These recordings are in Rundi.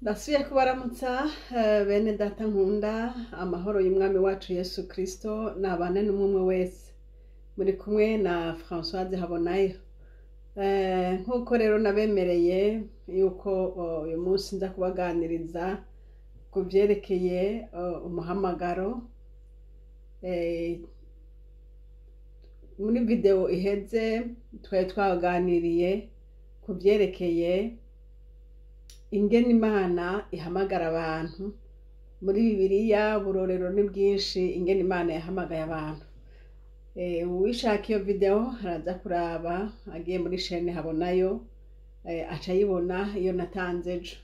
Ndasubiye kubaramutsa bene data nkunda. Amahoro y'Umwami wacu Yesu Kristo nabane n'umwe wese. Muri kumwe na Françoise Habonayo. Nk'uko rero nabemereye yuko uyu munsi nza kubaganiriza ku vyerekeye umuhamagaro. Muri video iheze twari twaganiriye ku vyerekeye ingene Imana ihamagara abantu. Muri Bibiliya uburorero ni bwinshi ingene Imana yahamagaye abantu. Uwishaka iyo video araza kuraba agiye muri chaîne Habonayo, aca ayibona iyo natanze ejo.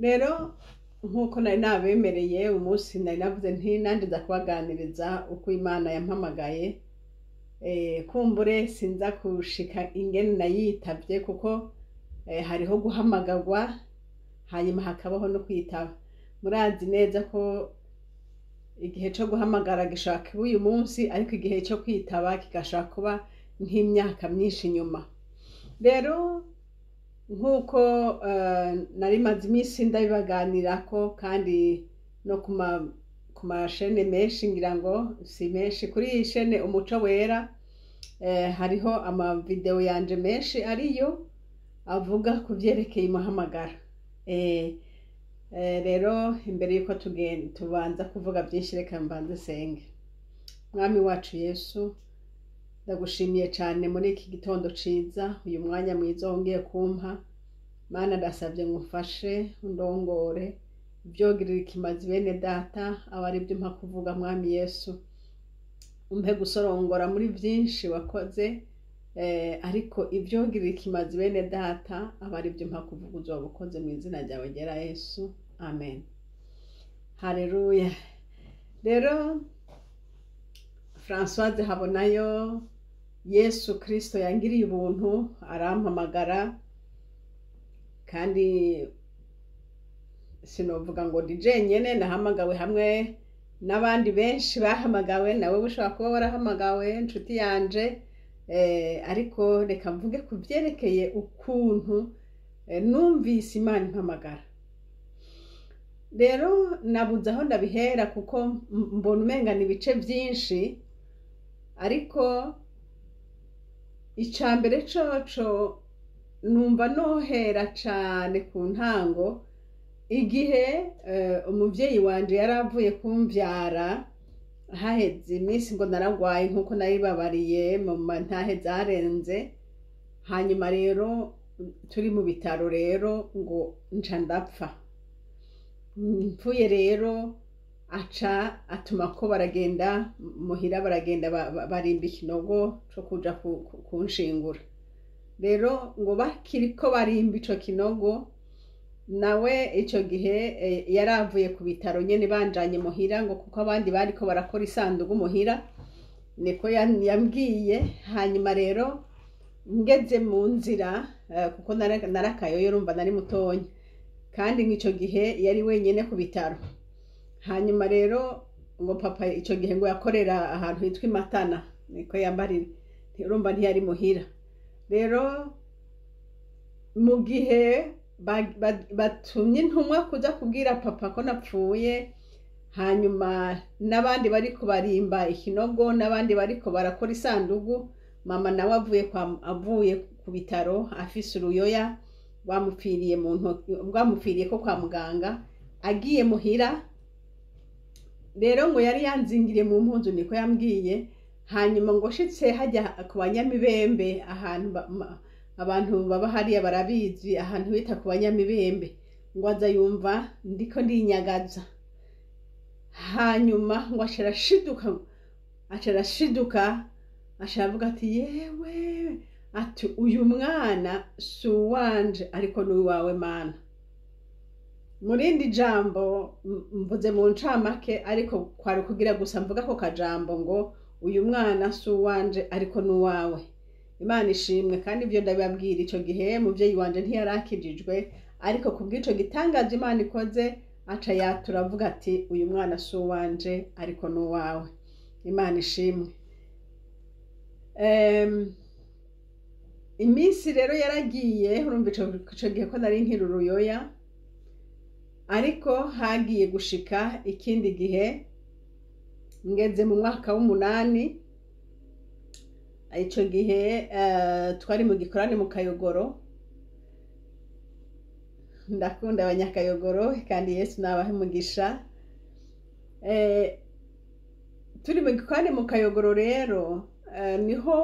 Rero nk'uko nari nabemereye, umunsi nari navuze nti nanje nza kubaganiriza uko Imana yampamagaye. Kumbure sinza kushika ingene nayitavye, kuko hariho guhamagarwa hanyuma hakabaho no kwitaba. Murazi neza ko igihe co guhamagara gishobora kuba uyu munsi, ariko igihe co kwitaba kigashobora kuba nk'imyaka myinshi inyuma. Rero nk'uko nari maze iminsi ndabibaganirako, kandi no ku mashene menshi, ngira ngo si menshi, kuri iyi shene Umuco Wera, hariho amavideo yanje menshi ariyo avuga ku vyerekeye umuhamagaro. Rero imbere yuko tubanza kuvuga byinshi, reka mbanze senge. Mwami wacu Yesu, ndagushimiye cyane muri iki gitondo ciza, uyu mwanya mwiza wongeye kumpa. Mana, ndasabye ngo umfashe, undongore, ivyogirira ikimazi bene data aba ari byo mpa kuvuga. Mwami Yesu, umpe gusorongora muri byinshi wakoze, ariko ivyogirira ikimazi bene data aba ari byo mpa kuvuga. Uzoba ukoze mu izina ryawe ryera Yesu, amen. Haleluya. Rero Françoise Habonayo, Yesu Kristo yangiriye ubuntu arampamagara, kandi sinovuga ngo ndi jenyene nahamagawe, hamwe n'abandi benshi bahamagawe. Nawe ushobora kuba warahamagawe, nshuti yanje. Ariko reka mvuge ku vyerekeye ukuntu numvise Imana impamagara. Rero nabuze aho ndabihera, kuko mbona umenga ni ibice byinshi, ariko ica mbere coco numva nohera cane ku ntango, igihe umuvyeyi wanje yari avuye kumvyara. Haheze iminsi ngo naragwaye, nkuko naribabariye mu ntahe zarenze. Hanyuma rero turi mu bitaro, rero ngo nca ndapfa. Mpfuye rero aca atuma ko baragenda muhira, baragenda barimba ikinogo co kuja kunshingura. Rero ngo bakiriko barimba ico kinogo, nawe ico gihe yaravuye ku bitaro nyene, banjanye muhira, ngo kuko abandi bariko barakora isandugu muhira, niko yambwiye. Hanyuma rero ngeze mu nzira, kuko narakayoyo, urumva nari mutonya, kandi nk'ico gihe yari wenyene ku bitaro. Hanyuma rero ngo papa ico gihe ngo yakorera ahantu hitwa Imatana, niko yambarira, urumva ntiyari muhira. Rero mu gihe batumye intumwa kuza kubwira papa ko napfuye, hanyuma n'abandi bariko barimba ikinogo, n'abandi bariko barakora isandugu, mama nawe avuye ku bitaro afise uruyoya rwamupfiriye mu ntoki, rwamupfiriye ko kwa muganga, agiye muhira. Rero ngo yari yanzingiriye mu mpuzu, niko yambwiye. Hanyuma ngo shitse hajya ku Banyamibembe, ahantu abantu baba hariya barabizi, ahantu bita ku Banyamibembe, ngo aza yumva ndiko ndinyagaza. Hanyuma ngo aca arashiduka, aca aravuga ati: "Yewe," ati, "uyu mwana si uwanje, ariko ni uwawe Mana." Mu rindi jambo, mvuze mu ncamake, ariko kwari kugira gusa mvuga ko kajambo ngo uyu mwana si uwanje, ariko ni uwawe. Imana ishimwe. Kandi ibyo ndabibabwira, ico gihe muvyeyi wanje ntiyarakijijwe, ariko kubw'ico gitangaje Imana ikoze, aca yatura avuga ati: "Uyu mwana si uwanje, ariko ni uwawe." Imana ishimwe. Iminsi rero yaragiye, urumva ico gihe ko nari nkiri uruyoya. Ariko hagiye gushika ikindi gihe, ngeze mu mwaka w'umunani, ico gihe twari mu gikorane mu Kayogoro. Ndakunda abanyakayogoro kandi Yesu nabahe umugisha. Turi mu gikorane mu Kayogoro rero, niho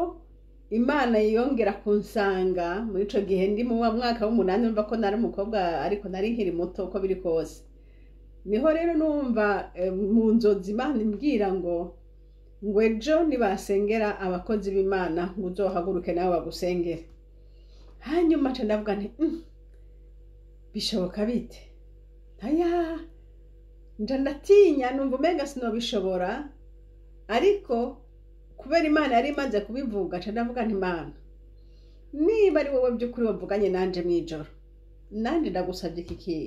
Imana yongera kunsanga. Muri ico gihe ndi mu mwaka w'umunani, numva ko nari umukobwa ariko nari nkiri muto uko biri kose. Niho rero numva mu nzozi Imana imbwira ngo ejo nibasengera abakozi b'Imana ngo uzohaguruke nawe bagusengere. Hanyuma nca ndavuga nti: Bishoboka bite?" Aya, nca ndatinya, numva umenga sinobishobora. Ariko kubera Imana yari imaze kubivuga, nca ndavuga nti: "Imana, niba ari wowe by'ukuri wavuganye nanje mw'ijoro, nanje ndagusabye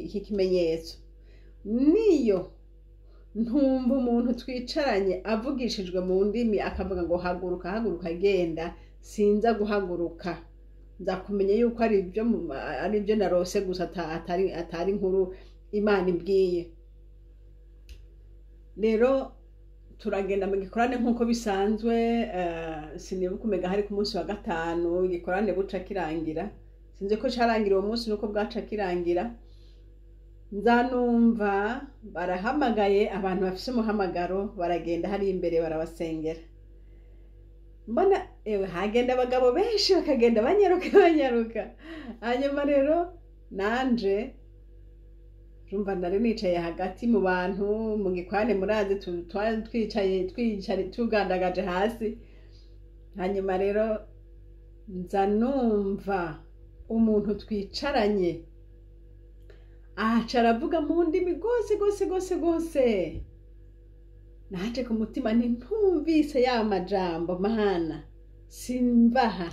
iki kimenyetso: niyo ntumva umuntu twicaranye avugishijwe mu ndimi akavuga ngo haguruka, haguruka, genda, sinza guhaguruka. Nza kumenya yuko ari ibyo narose gusa, atari inkuru Imana imbwiye." Rero turagenda mu gikorane nk'uko bisanzwe. Sinibuka, umega hari ku munsi wa gatanu igikorane buca kirangira, sinzi ko carangira uwo munsi nuko bwaca kirangira, nzanumva barahamagaye abantu bafise umuhamagaro, baragenda hari imbere barabasengera. Mbona ewe hagenda abagabo benshi, bakagenda banyaruka banyaruka. Hanyuma rero nanje urumva nari nicaye hagati mu bantu mu gikorane, murazi twari twicaye tugandagaje hasi. Hanyuma rero nza numva umuntu twicaranye aca aravuga mu ndimi rwose rwose rwose rwose. Naje ku mutima nti: "Ntumvise ya majambo, Mana, simbaha."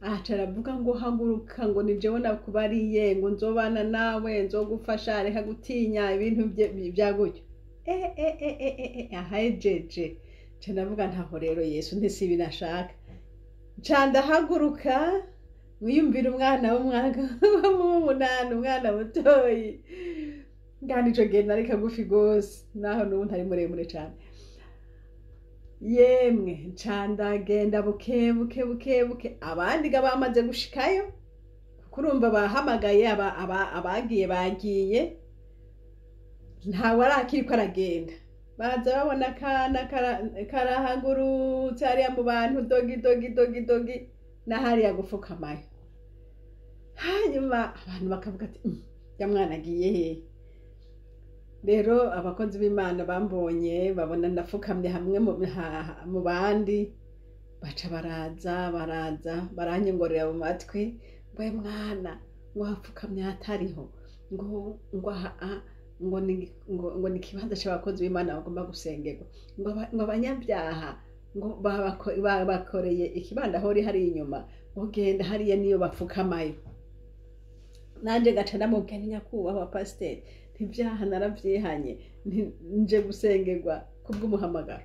Aca aravuga ngo haguruka, ngo ni jewe nakubariye, ngo nzobana nawe, nzogufasha, reka gutinya, ibintu bya gutyo. Ahajeje nca ndavuga ntaho rero Yesu, ntisibi nashaka. Nca ndahaguruka, mwiyumvira umwana w'umwaka w'umunani, umwana mutoyi, kandi ico gihe nari kagufi gose, naho n'ubu ntari muremure cane. Yemwe, nca ndagenda buke buke buke buke, abandi ga bamaze gushikayo, kuko urumva bahamagaye abagiye bagiye, ntawe arakiriko aragenda. Baza babona akana karahagurutse hariya mu bantu, dogi dogi dogi dogi, na hariya gupfukamayo. Hanyuma abantu bakavuga ati: Ya mwana agiye hehe?" Rero abakozi b'Imana bambonye, babona ndapfukamye hamwe mu bandi, baca baraza, baraza baranyongorera mu matwi ngo: "Mwana, ngo wapfukamye hatariho, ngo aha ngo ni ikibanza c'abakozi b'Imana bagomba gusengerwa, ngo abanyabyaha ngo babakoreye ikibanda aho hari inyuma, ngo genda hariya niyo bapfukamayo." Nanje gaca ndamubwira nti: "Nyakubahwa pasiteri, ntibyaha naravyihanye, nje gusengerwa kubw'umuhamagaro."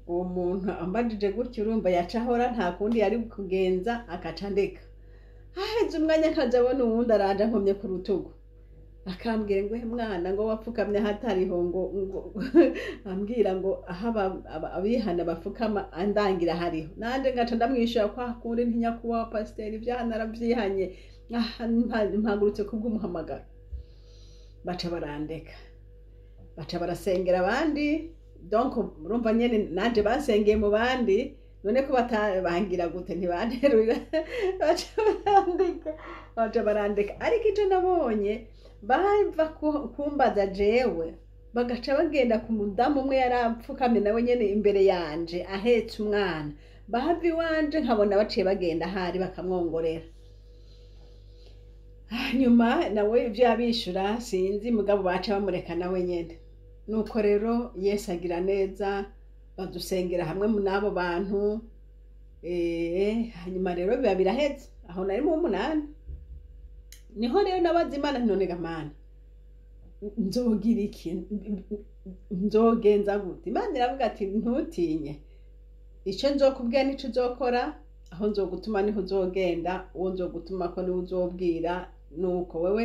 Uwo muntu ambajije gutyo, urumva yaca ahora, nta kundi yari kugenza, akaca ndeka. Haheze umwanya nkaja abona uwundi araje ankomye ku rutugu, akambwira ngo: "Mwana, ngo wapfukamye ahatariho," ngo ambwira ngo aho abihana bapfukama, andangira hariho. Nanje ngaca ndamwishyura kwa kundi nti: "Nyakubahwa pasiteri, ibyaha naravyihanye, mpagurutse kubw'umuhamagaro." Baca barandeka, baca barasengera abandi. Donc urumva nyene nanje basengeye mu bandi, none ko bangira gute, ntibanterura, baca barandeka, baca barandeka. Ariko ico nabonye, bava kumbaza jewe, bagaca bagenda ku mudamu umwe yari apfukamye nawe nyene imbere yanje ahetse umwana. Bava iwanje nkabona baciye bagenda ahari bakamwongorera. Hanyuma nawe ivyo yabishura sinzi, mugabo baca bamureka nawe nyene. Nuko rero Yesu agira neza, badusengera hamwe n'abo bantu. Hanyuma rero biba biraheze. Aho nari mu w'umunani, niho rero nabaza Imana nti: "None ga Mana, nzogira iki? Nzogenza gute?" Imana iravuga ati: "Ntutinye, ico nzokubwira nico uzokora, aho nzogutuma niho uzogenda, uwo nzogutuma ko niwe uzobwira." Nuko wewe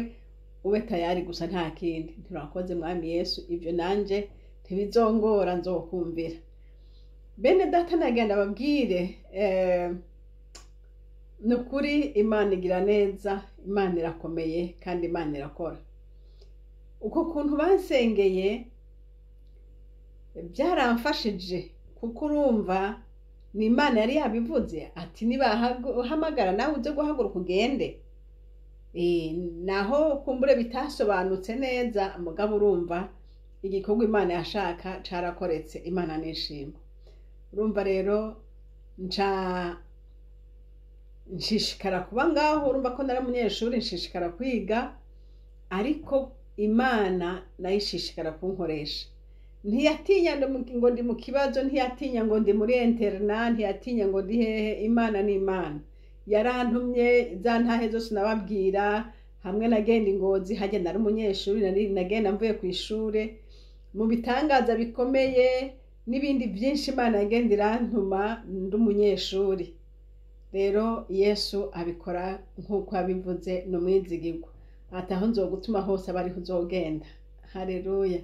Ube tayari gusa, nta kindi. Nturakoze Mwami Yesu, ibyo nanje ntibizongora, nzokumvira. Bene data, nagenda babwire, ni ukuri Imana igira neza, Imana irakomeye kandi Imana irakora. Uko kuntu bansengeye byaramfashije, kuko urumva ni Imana yari yabivuze ati nibahamagara nawe uze guhaguruka ugende. Naho kumbure bitasobanutse neza, mugabo urumva igikorwa Imana yashaka carakoretse. Imana nishima. Urumva rero nca nshishikara kuba ngaho. Urumva ko nari umunyeshuri, nshishikara kwiga, ariko Imana nayo ishishikara kunkoresha. Ntiyatinya ngo ndi mu kibazo, ntiyatinya ngo ndi muri internat, ntiyatinya ngo ndi hehe. Imana ni Imana. Yarantumye za ntahe zose nababwira, hamwe nagenda ingozi hajya, nari umunyeshuri, nagenda mvuye ku ishure mu bitangaza bikomeye n'ibindi byinshi. Imana yagenda irantuma ndi umunyeshuri. Rero Yesu abikora nk'uko yabivuze, ni umwizigirwa, ati aho nzogutuma hose aba ariho uzogenda. Hareruya.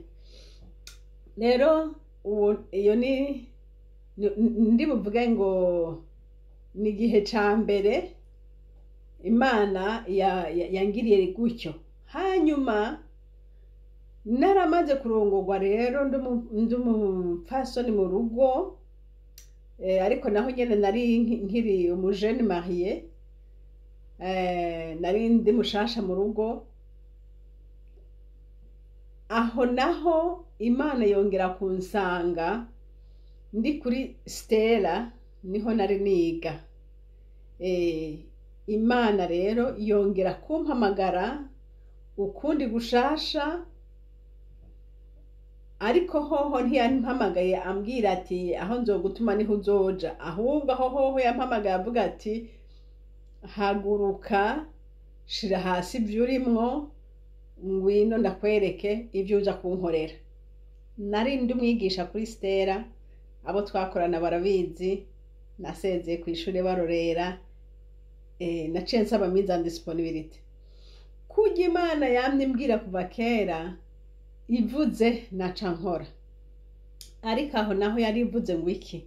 Rero uwo iyo ni ndi buvuge ngo ni igihe ca mbere Imana yangiriye gutyo. Hanyuma naramaze kurongorwa rero, ndi umupfasoni mu rugo, ariko naho nyene nari nkiri umujene marié, nari ndi mushasha mu rugo. Aho naho Imana yongera kunsanga ndi kuri Stella, niho nari niga. Imana rero yongera kumpamagara ukundi gushasha, ariko hoho ntiyampamagaye ambwira ati aho nzogutuma niho uzoja. Ahubwo aho hoho yampamagaye avuga ati haguruka, shira hasi ibyo urimwo, ngwino ndakwereke ibyo uza kunkorera. Nari ndi umwigisha kuri Stella, abo twakorana barabizi, nasezeye ku ishuri barorera. Naciye nsaba mise en disponibilité. Kurya Imana yamye imbwira kuva kera, ivuze naca nkora. Ariko aho naho yari ivuze ngo iki?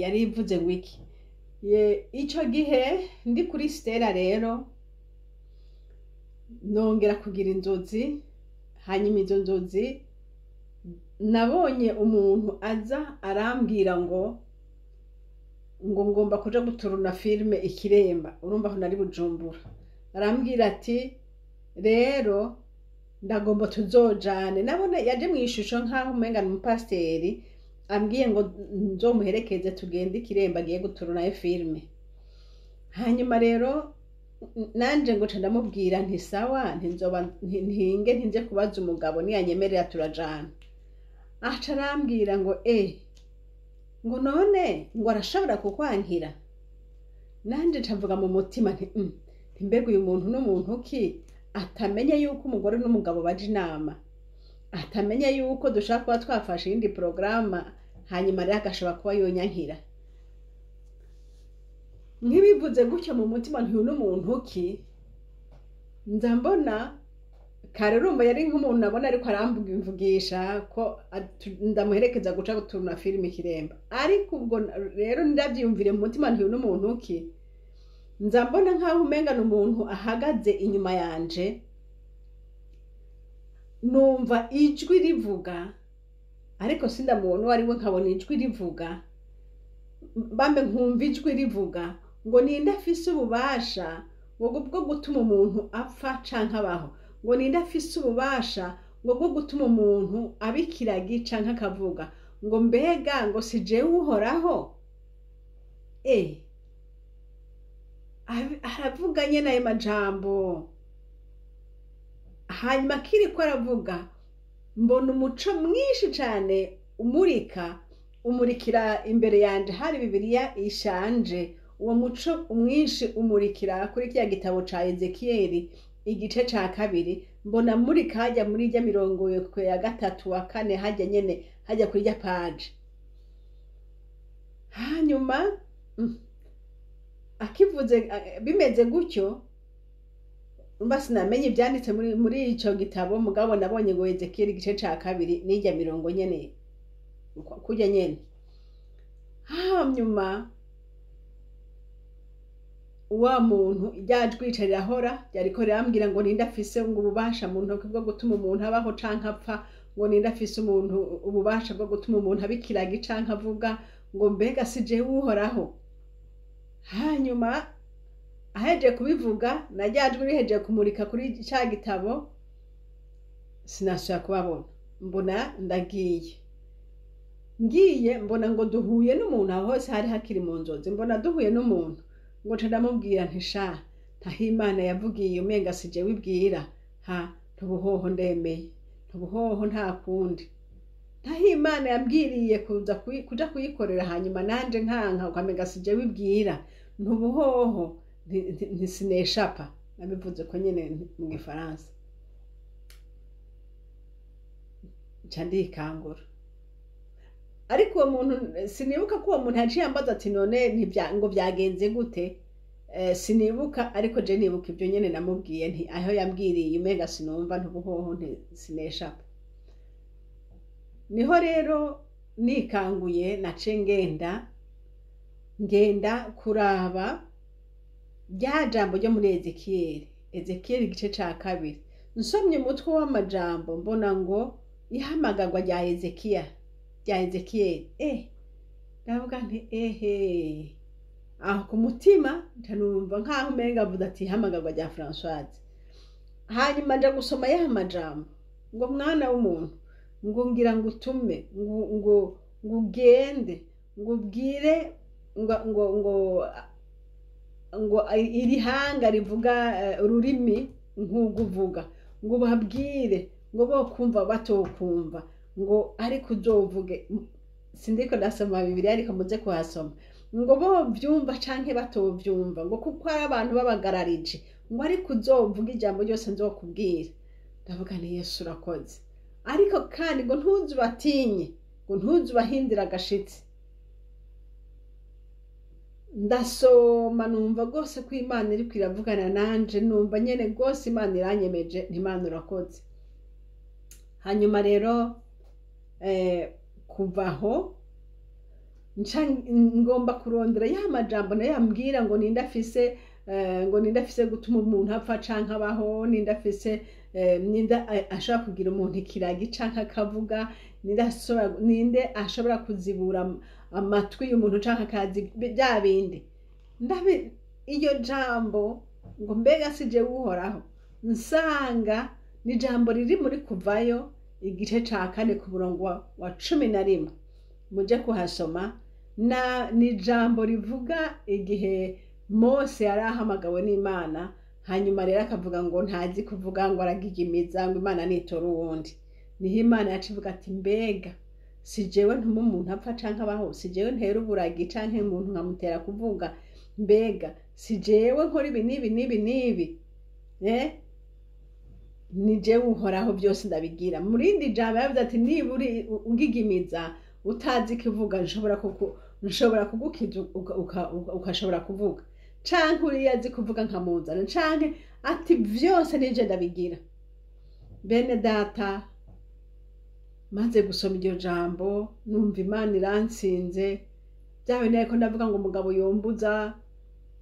Yari ivuze ngo iki? Ico gihe ndi kuri Stella rero nongera kugira inzozi. Hanyuma izo nzozi nabonye umuntu aza arambwira ngo ngomba kuja guturuna filime Ikiremba. Urumva aho nari Bujumbura. Arambwira ati rero ndagomba tuzojane. Nabona yaje mu ishusho nk'aho umenga ni umupasiteri, ambwiye ngo nzomuherekeze tugende Ikiremba, agiye guturunayo filime. Hanyuma rero nanje ngo nca ndamubwira nti sawa, ntinzoba ntinge ntinze kubaza umugabo, niyanyemerera turajana. Aca arambwira ngo ngo none ngo arashobora kukwankira? Nanje nca mvuga mu mutima nti nti mbega uyu muntu n'umuntu ki atamenya yuko umugore n'umugabo baja inama, atamenya yuko dushobora kuba twafashe iyindi porogaramu, hanyuma rero agashobora kuba yonyankira? Nkibivuze gutyo mu mutima nti uyu n'umuntu ki, nza mbona kare, urumva yari nk'umuntu nabona ariko aramvugisha ko ndamuherekeza guca guturuna filime Ikiremba. Ariko ubwo rero ndabyiyumvire mu mutima nti uyu n'umuntu ki, nza mbona nk'aho umenga ni umuntu ahagaze inyuma yanje. Numva ijwi rivuga, ariko sindamubona uwo ari we. Nkabona ijwi rivuga, bambe nkumva ijwi rivuga ngo ninde afise ububasha ngo bwo gutuma umuntu apfa canke abaho? Ngo ninde afise ububasha ngo bwo gutuma umuntu aba ikiragi canke akavuga? Ngo mbega ngo si jewe Uhoraho? Aravuga nyene ayo majambo. Hanyuma akiriko aravuga, mbona umuco mwinshi cane umurika, umurikira imbere yanje. Hari Bibiliya ishanje. Uwo muco mwinshi umurikira kuri kiriya gitabo ca Ezekiyeli igice ca 2. Mbona muri kajya muri rya mirongo ya gatatu wa kane, hajya nyene hajya kuri rya page. Hanyuma akivuze bimeze gutyo. Umva, sinamenye ibyanditse muri ico gitabo, mugabo nabonye ngo Ezekiyeli igice ca kabiri n'ijya mirongo nyene kurya nyene. Hanyuma wa muntu, rya jwi rica rirahora, ryariko rirambwira ngo ninde afise ngo ububasha mu ntoki bwo gutuma umuntu abaho canke apfa, ngo ninde afise umuntu ububasha bwo gutuma umuntu aba ikiragi canke avuga, ngo mbega si jewe Uhoraho? Hanyuma ahejeje kubivuga na rya jwi rihejeje kumurika kuri ca gitabo, sinasubira kubabona. Mbona ndagiye, ngiye mbona ngo duhuye n'umuntu. Aho hose hari hakiri mu nzozi. Mbona duhuye n'umuntu, ngo nca ndamubwira nti: "Sha, ntaho Imana yavugiye umenga si jewe ibwira ha, ntubuhoho ndemeye, ntubuhoho nta kundi, ntaho Imana yambwiriye kuza kuja kuyikorera, hanyuma nanje nkanka ukamenga si jewe ibwira, ntubuhoho ntisineshapa." Nabivuze ko nyene mu Gifaransa. Nca ndikangura. Ariko uwo muntu, sinibuka ko uwo muntu yaciye ambaza ati: "None ngo byagenze gute?" Sinibuka, ariko je nibuka ibyo nyene namubwiye nti aho yambwiriye umenga sinumva, ntubuhoho ntisineshapa. Niho rero nikanguye nace ngenda kuraba rya jambo ryo muri Ezekiyeli, Ezekiyeli igice ca kabiri. Nsomye umutwe w'amajambo, mbona ngo ihamagarwa rya Ezekiya, rya Ezekiyeli. Ndavuga nti: "Ehe." Aho ku mutima nca numva nkaho umenga avuze ati ihamagarwa rya Françoise. Hanyuma nja gusoma ya majambo ngo: "Mwana w'umuntu, ngo ngira ngo utume ngo ugende ngo ubwire ngo iri hanga rivuga ururimi nk'uguvuga, ngo babwire ngo bo kumva batokumva, ngo ariko uzovuge." Sindiko ndasoma Bibiliya, ariko muze kuhasoma. Ngo bo byumva canke batovyumva, ngo kuko ari abantu babagararije, ngo ariko uzovuga ijambo ryose nzokubwira. Ndavuga nti: "Yesu urakoze." Ariko kandi ngo ntuzubatinye, ngo ntuzubahindire agashitsi. Ndasoma, numva rwose ko Imana iriko iravugana nanje, numva nyene rwose Imana iranyemeje, nti: "Imana urakoze." Hanyuma rero kuva aho nca ngomba kurondera ya majambo nayo yambwira ngo ninde afise ngo ninde afise gutuma umuntu apfa canke abaho, ninde afise ninde ashobora kugira umuntu ikiragi canke akavuga, ninde ashobora kuzibura amatwi y'umuntu canke akazi bya bindi. Ndabi iyo jambo ngo mbega si jewe Uhoraho, nsanga ni ijambo riri muri Kuvayo igice ca kane ku murongo wa 11. Muje kuhasoma. Na ni ijambo rivuga igihe Mose yari ahamagawe n'Imana, hanyuma rero akavuga ngo ntazi kuvuga, ngo aragigimiza, ngo Imana nitora uwundi. Niho Imana yaca ivuga ati: "Mbega si jewe ntuma umuntu apfa canke abaho? Si jewe ntera uburagi canke umuntu nkamutera kuvuga? Mbega si jewe nkora ibi n'ibi n'ibi n'ibi? Ni jewe Uhoraho, byose ndabigira." Mu rindi jambo yavuze ati: "Niba uri ugigimiza utazi kuvuga, nshobora kugukiza ukashobora kuvuga, canke uriya azi kuvuga nkamuzana." Canke ati: "Vyose nije ndabigira." Bene data, maze gusoma iryo jambo, numva Imana irantsinze. Bya bindi ariko ndavuga ngo umugabo yombuza,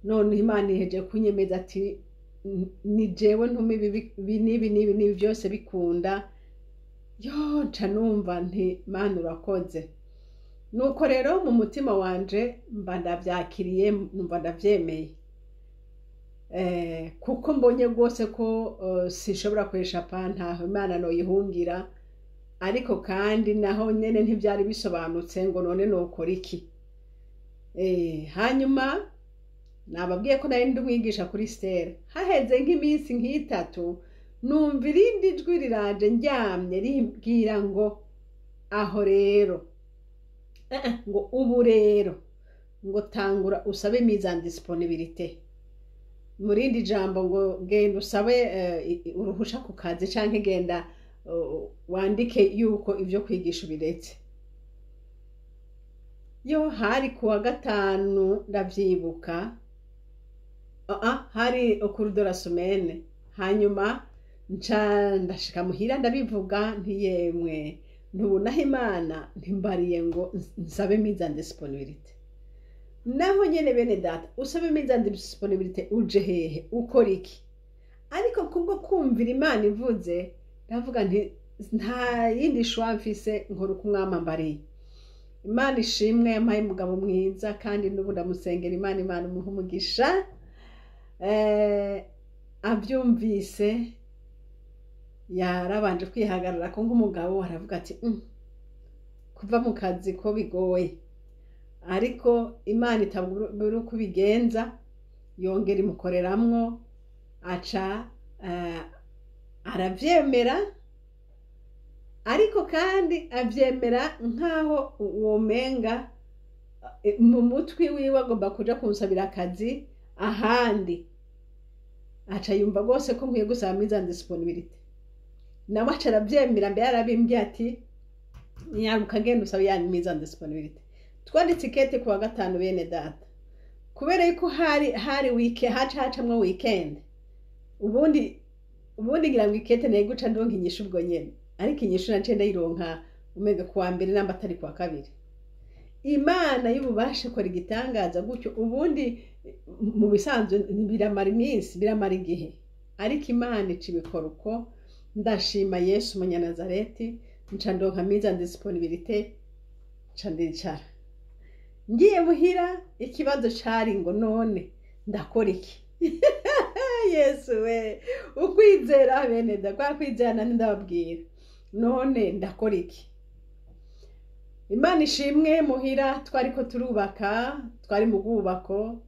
none Imana iheje kunyemeza ati ni jewe ntuma ibi ibi n'ibi n'ibi n'ibi byose bikunda. Yo, nca numva nti: "Mana urakoze." Nuko rero mu mutima wanje mba ndavyakiriye, numva ndavyemeye, kuko mbonye rwose ko sinshobora kweshapa, ntaho Imana noyihungira. Ariko kandi naho nyene ntivyari bisobanutse ngo none nokora iki. Hanyuma nababwiye ko nari ndi umwigisha kuri Stella. Haheze nk'iminsi nk'itatu, numva irindi jwi riraje ndyamye rimbwira ngo aho rero ngo ubu rero ngo tangura usabe mise en disponibilité. Mu rindi jambo ngo genda usabe uruhusha ku kazi, canke genda wandike yuko ivyo kwigisha ubiretse. Yo, hari kuwa gatanu, ndavyibuka. Hari au cours de la semaine. Hanyuma nca ndashika muhira, ndabivuga, ntiyemwe ntubunaho Imana ntimbariye ngo nsabe mise en disponibilité. Naho nyene, bene data, usabe mise en disponibilité uje hehe, ukora iki? Ariko kubwo kumvira Imana ivuze, ndavuga nti nta yindi choix mfise, nkora uko Umwami ambariye. Imana ishimwe, yampaye umugabo mwiza, kandi n'ubu ndamusengera Imana umuha umugisha. Abyumvise yarabanje kwihagarara ko nk'umugabo, aravuga ati: Kuva mu kazi ko bigoye." Ariko Imana itabura uko ibigenza, yongera imukoreramwo, aca aravyemera. Ariko kandi avyemera nk'aho womenga mu mutwi wiwe agomba kuja kunsabira akazi ahandi. Aca yumva rwose ko nkwiye gusaba mise en disponibilité, nawe aca aravyemera. Mbere yarabimbwiye ati: "Nyaruka, genda usabe ya mise en disponibilité." Twanditse ikete ku wa gatanu, bene data, kubera yuko hari week, haca hacamwo weekend. Ubundi ngira ngo ikete nayo guca ndonka inyishu ubwo nyene, ariko inyishu naciye ndayironka umenga kuwa mbere, namba atari kuwa kabiri. Imana y'ububasha ikora igitangaza gutyo. Ubundi mu bisanzwe biramara iminsi, biramara igihe, ariko Imana ica ibikora uko. Ndashima Yesu Umunyanazareti. Nca ndonka mise en disponibilité, nca ndicara. Ngiye muhira, ikibazo cari ngo: "None ndakora iki?" Yesu we, ukwizera, bene da, kwa kwizera nani ndababwira. None ndakora iki? Imana ishimwe, muhira twariko turubaka, twari mu bwubako.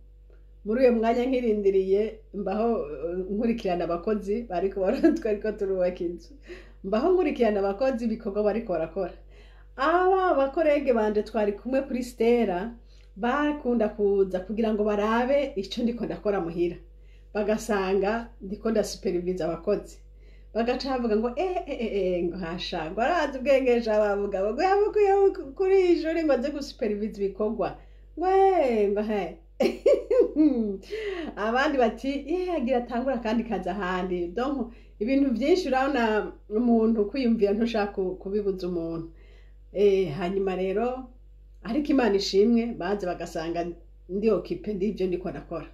Muri uyo mwanya nkirindiriye, mbaho nkurikirana abakozi bariko twariko turubaka inzu, mbaho nkurikirana abakozi ibikorwa bariko barakora. Aba ba collègues banje twari kumwe kuri Stera bakunda kuza kugira ngo barabe ico ndiko ndakora muhira, bagasanga ndiko ndasuperviza abakozi, bagaca bavuga ngo eh, ngo hasha, ngo arazi ubwenge sha, bavuga ngo yavuye kuri ijuri ngo aze gusuperviza ibikorwa, ngo ngo he. Abandi bati: "Ye, agira atangura kandi kaza ahandi." Donc ibintu byinshi, urabona umuntu kwiyumvira, ntushaka kubibuza umuntu. Hanyuma rero, ariko Imana ishimwe, baze bagasanga ndi occupée, ndi ibyo ndiko ndakora.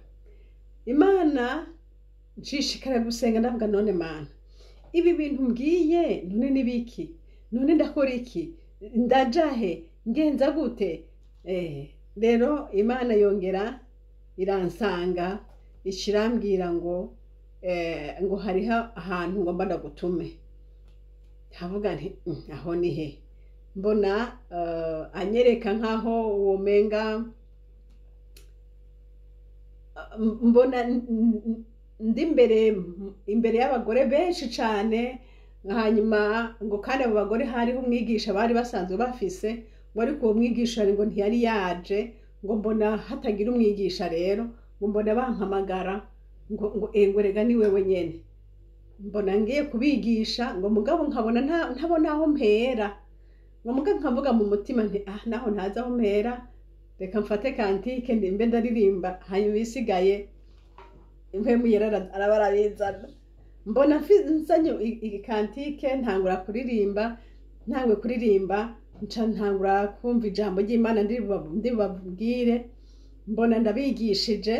Imana, nshishikara gusenga, ndavuga: "None Mana, ibi bintu mbwiye none nibiki? None ndakora iki? Ndaja he? Ngenza gute?" Rero Imana yongera iransanga, ikirambwira ngo hariho ahantu ngomba ndagutume. Nkavuga nti: Aho ni he?" Mbona anyereka nk'aho womenga mbona ndi imbere y'abagore benshi cane. Hanyuma ngo kandi abo bagore hariho umwigisha bari basanzwe bafise, ngo ariko uwo mwigisha ngo ntiyari yaje, ngo mbona hatagira umwigisha. Rero ngo mbona bampamagara ngo rega ni wewe nyene. Mbona ngiye kubigisha, ngo mugabo nkabona ntabona aho mpera, ngo mugabo nkavuga mu mutima nti: "Ah, naho ntazi aho mpera, reka mfate cantique ndimbe ndaririmba, hanyuma ibisigaye impwemu yera araba arabizana." Mbona nzanye cantique, ntangura kuririmba. Ntangwe kuririmba, nca ntangura kumva ijambo ry'Imana ndibabwire. Mbona ndabigishije,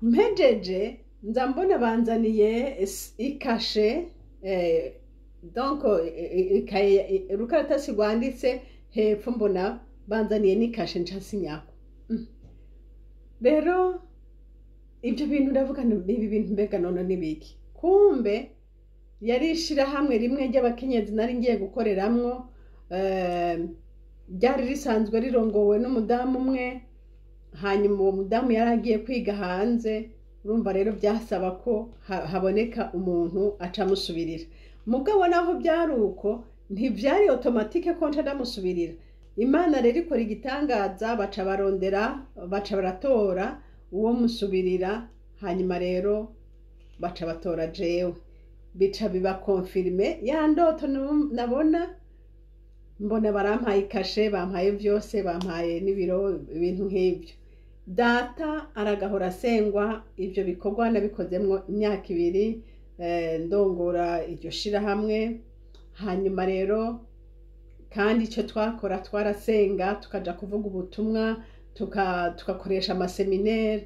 mpejeje nza mbona banzaniye i cachet, donc ikaye, urukaratasi rwanditse hepfo, mbona banzaniye n'i cachet, nca nsinyako. Rero ibyo bintu ndavuga nti: "Ibi bintu mbega none nibiki?" Kumbe yari ishirahamwe rimwe ry'abakenyezi nari ngiye gukoreramwo, ryari risanzwe rirongowe n'umudamu umwe. Hanyuma uwo mudamu yari agiye kwiga hanze. Urumva rero byasaba ko haboneka umuntu aca amusubirira. Mugabo naho byari uko, ntibyari automatique ko nca ndamusubirira. Imana rero ikora igitangaza, baca barondera, baca baratora uwo musubirira. Hanyuma rero baca batora jewe, bica biba confirmé ya ndoto nabona. Mbona barampaye i cachet, bampaye byose, bampaye n'ibiro, ibintu nk'ibyo. Data aragahora asengwa. Ibyo bikorwa nabikozemwo imyaka 2, ndongora iryo shirahamwe. Hanyuma rero kandi icyo twakora, twarasenga, tukaja kuvuga ubutumwa, tugakoresha amaséminaires.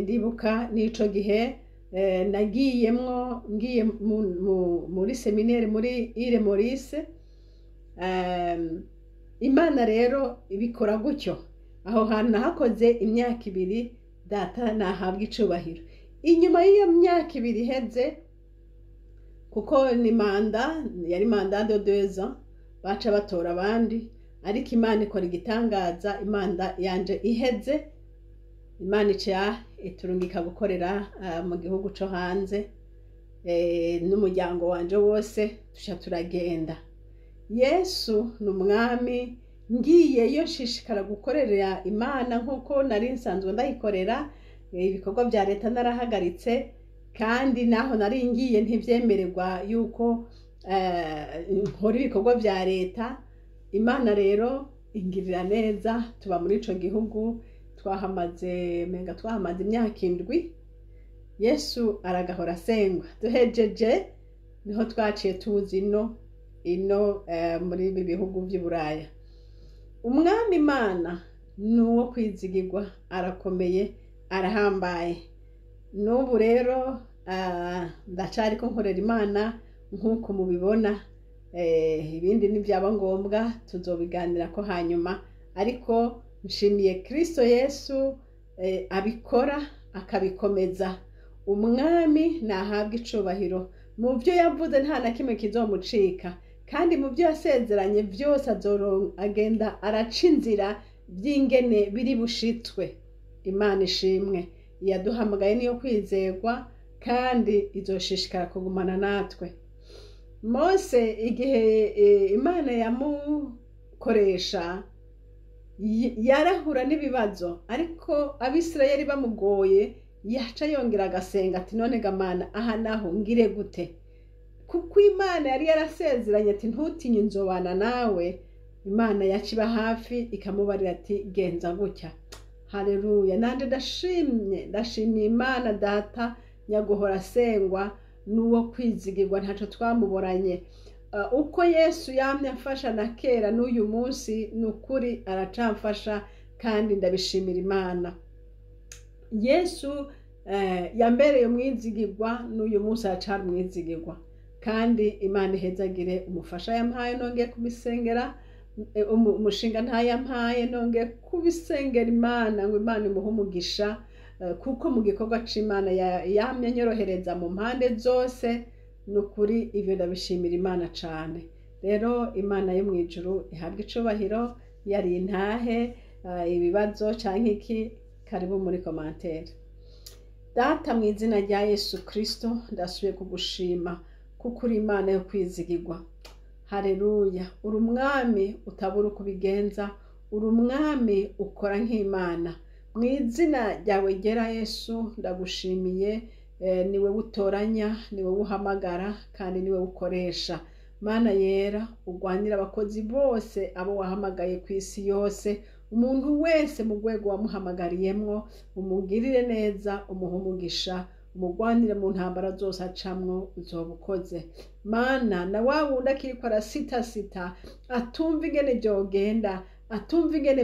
Ndibuka n'ico gihe nagiyemwo, ngiye muri séminaire muri Île Maurice. Imana rero ibikora gutyo. Aho hantu nahakoze imyaka 2. Data nahabwa icubahiro. Inyuma y'iyo myaka 2 iheze, kuko ni mandat, yari mandat de 2 ans, baca batora abandi. Ariko Imana ikora igitangaza. Imana yanje iheze, Imana ica iturungika gukorera mu gihugu co hanze, n'umuryango wanje wose tuca turagenda. Yesu ni Umwami. Ngiyeyo nshishikara gukorera Imana nk'uko nari nsanzwe ndayikorera. Ibikorwa bya leta narahagaritse, kandi naho nari ngiye ntibyemererwa yuko nkora ibikorwa bya leta. Imana rero ingirira neza, tuba muri ico gihugu. Twahamaze, menga twahamaze imyaka 7. Yesu aragahora asengwa. Duhejeje niho twaciye tuza ino muri ibi bihugu vy'i Buraya. Umwami Imana ni uwo kwizigirwa, arakomeye, arahambaye. N'ubu rero ndacariko nkorera Imana nk'uko mubibona. Ibindi nibyaba ngombwa tuzobiganirako hanyuma, ariko nshimiye Kristo Yesu abikora akabikomeza. Umwami nahabwa icubahiro. Mu byo yavuze nta na kimwe kizomucika, kandi mu byo yasezeranye byose agenda araca inzira by'ingene biri bushitswe. Imana ishimwe. Yaduhamagaye niyo kwizerwa, kandi izoshishikara kugumana natwe. Mose, igihe Imana yamukoresha, yarahura n'ibibazo, ariko Abisirayeli bamugoye yaca yongera agasenga ati: "None ga Mana, aha naho ngire gute?" Kuko Imana yari yarasezeranye ati: "Ntutinye, nzobana nawe." Imana yaca iba hafi, ikamubarira ati: "Genza gutya." Haleluya! Nanje ndashimye, ndashimiye Imana Data nyaguhora asengwa n'uwo kwizigirwa, ntaco twamuboranye. Uko Yesu yamye amfasha na kera n'uyu munsi, ni ukuri aracamfasha, kandi ndabishimira Imana. Yesu yambereye umwizigirwa, n'uyu munsi aracari umwizigirwa. Kandi Imana ihezagire umufasha yampaye, nongeye kubisengera, umushinga ntayampaye, nongeye kubisengera Imana ngo Imana imuhe umugisha, kuko mu gikorwa c'Imana yamye anyorohereza mu mpande zose. Ni ukuri ibyo ndabishimira Imana cane. Rero Imana yo mu ijuru ihabwe icubahiro. Yari intahe, ibibazo canke iki, karibu muri commentaire. Data, mu izina rya Yesu Kristo, ndasubiye kugushima kuko uri Imana yo kwizigirwa. Hareruya! Uri Umwami utabura uko ubigenza, uri Umwami ukora nk'Imana. Mu izina ryawe ryera Yesu, ndagushimiye. Ni wowe utoranya, ni wowe uhamagara, kandi ni wowe ukoresha. Mana yera, urwanira abakozi bose abo wahamagaye ku isi yose. Umuntu wese mu rwego wamuhamagariyemwo, umugirire neza, umuhe umugisha, umugwanire mu ntambara zose acamwo, uzoba ukoze. Mana, na wa wundi akiriko arasitasita, atumva ingene vyogenda, atumva ingene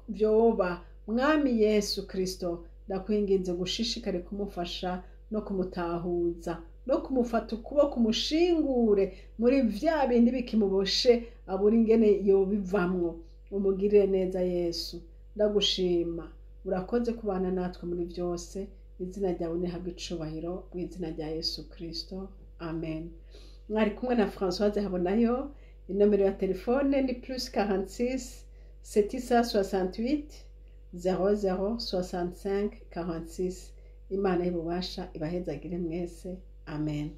vyoba, Mwami Yesu Kristo, ndakwinginze gushishikare kumufasha no kumutahuza no kumufata ukuboko, umushingure muri vya bindi bikimuboshe, abura ingene yobivamwo. Umugirire neza Yesu. Ndagushima, urakoze kubana natwe muri byose. Izina ryawe nihabwe icubahiro, mu izina rya Yesu Kristo, amen. Mwari kumwe na Françoise Habonayo. Inomero ya telefone ni +46 768 00 65 46. Imana y'ububasha ibahezagire mwese. Amen.